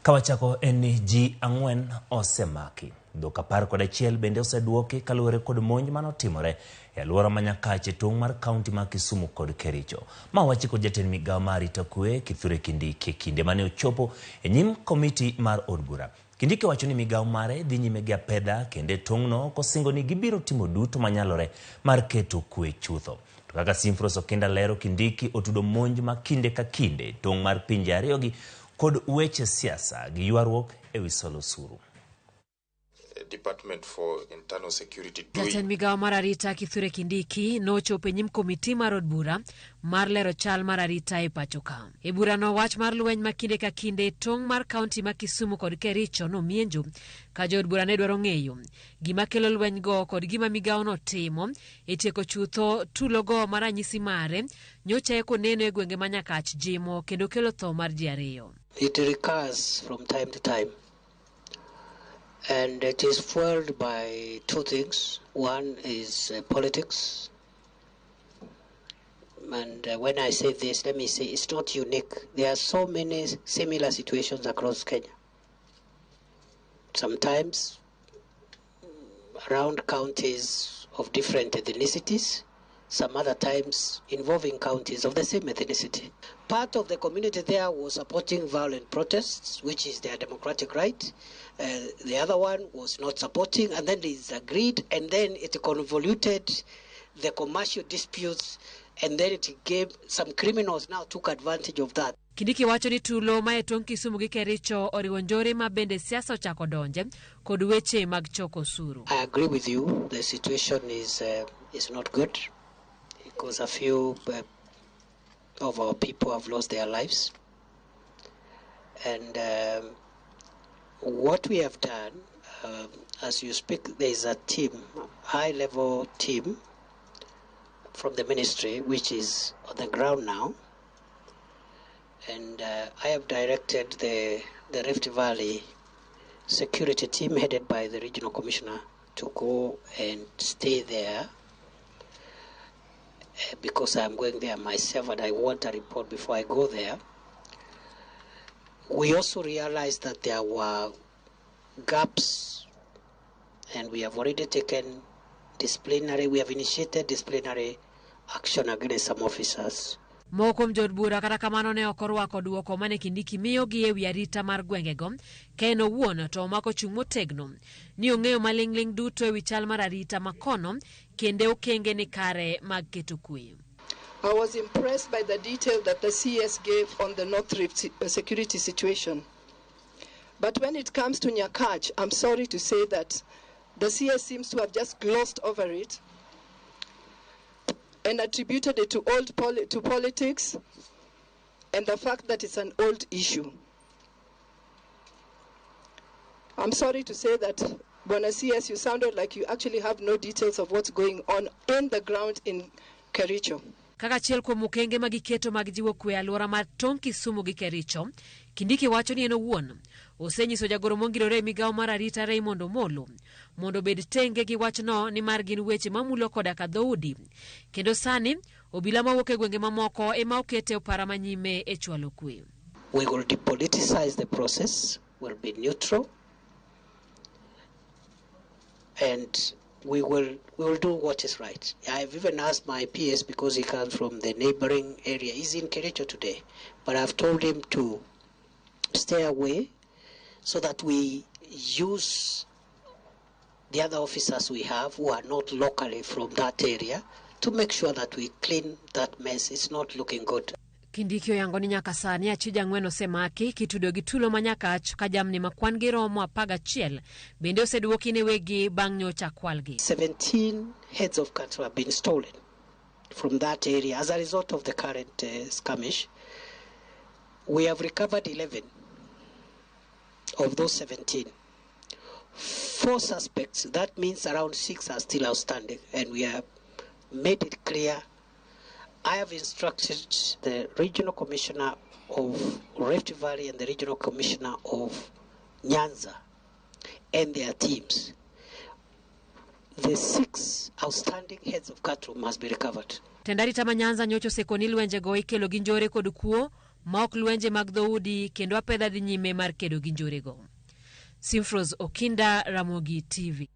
Kawachako en ni ji 4 osemaki. Dhok 11 bende oseduoki kaluwore kod monj manotimore e alwora ma Nyakach e tong' mar kaunti ma Kisumu kod Kericho. Ma owachi kod jatend migawo mar arita kwe Kithure Kindiki e kinde mane ochopo e nyim komiti mar od bura. Kindiki owacho ni migawo mare dhi nyime gi apedha kendo e tong'no kosingo ni gibiro timo duto manyalore mar keto kwe chutho. To kaka Simfros Okinda lero, Kindiki otudo monj ma kinde ka kinde e tong' mar pinje ariyogi kod weche siasa gi ywaruok e wi solo osuru. Department for Internal Security doing. Jatend migawo mar arita Kithure Kindiki nochopo e nyim komiti mar od bura mar lero chal mar arita e pacho ka. E burano wach mar lweny ma kinde ka kinde e tong' mar kaunti ma Kisumu kod Kericho nomienjo ka jood bura ne dwaro ng'eyo gima kelo lwenygo kod gima migawono timo e tieko chutho tulogo ma ranyisi mare nyocha eko neno e gwenge ma Nyakach jimo kendo kelo tho mar ji 2. It recurs from time to time and it is fueled by two things. One is politics. And when I say this, let me say it's not unique. There are so many similar situations across Kenya. Sometimes around counties of different ethnicities, some other times involving counties of the same ethnicity. Part of the community there was supporting violent protests, which is their democratic right. The other one was not supporting, and then they disagreed, and then it convoluted the commercial disputes, and then it gave some criminals now took advantage of that. Kindiki wacho ni tulo ma e tong' Kisumu gi Kericho oriwo njore ma bende siasa ochako donje kod weche mag choko osuru. I agree with you, the situation is not good because a few of our people have lost their lives. And what we have done, as you speak, there is a team, high-level team from the ministry, which is on the ground now. And I have directed the Rift Valley security team headed by the regional commissioner to go and stay there, because I'm going there myself and I want a report before I go there. We also realized that there were gaps, and we have already taken disciplinary, we have initiated disciplinary action against some officers. Moko kuom jood bura kata kamano ne ok orwako duoko mane Kindiki miyogi e wi arita mar gwengego, ka en owuon to omako chung' motegno ni ong'eyo maling'ling' duto e wi chal mar arita makono kendo okenge ni kare mag keto kwe. I was impressed by the detail that the CS gave on the North Rift security situation. But when it comes to Nyakach, I'm sorry to say that the CS seems to have just glossed over it and attributed it to politics and the fact that it's an old issue. I'm sorry to say that, Bwana CS, you sounded like you actually have no details of what's going on in the ground in Kericho. Kaka achiel kuom okenge ma giketo mag jiwo kwe e alwora mar tong' Kisumu gi Kericho, Kindiki wacho ni en owuon osenyiso jagoro mongirore e migawo mar arita Raymond Omolo mondo obed tenge gi wachno nimar gin weche mamulo koda ka dhoudi. Kendo sani obila mawuok e gwenge mamoko ema okete opara manyime e chwalo kwe. We will depoliticize the process, we'll be neutral, and we will do what is right. I've even asked my PS, because he comes from the neighboring area, he's in Kericho today, but I've told him to stay away so that we use the other officers we have who are not locally from that area to make sure that we clean that mess. It's not looking good. Kindiki oyango ni nyaka sani achije 4 osemaki kitudo gi tulo ma Nyakach ka jamni ma kwan gi romo 11 bende oseduoki ne wegi bang' nyocha kwalgi. 17 heads of cattle have been stolen from that area as a result of the current skirmish. We have recovered 11 of those 17. 4 suspects, that means around 6 are still outstanding, and we have made it clear. I have instructed the Regional Commissioner of Rift Valley and the Regional Commissioner of Nyanza and their teams. The 6 outstanding heads of cattle must be recovered. Tend arita ma Nyanza nyocha osekoni lwenjego ikelo gi njore kod kuo ma ok lwenje mag dhoudi kendo apedha dhi nyime mar kedo gi njorego. Simfros Okinda, Ramogi TV.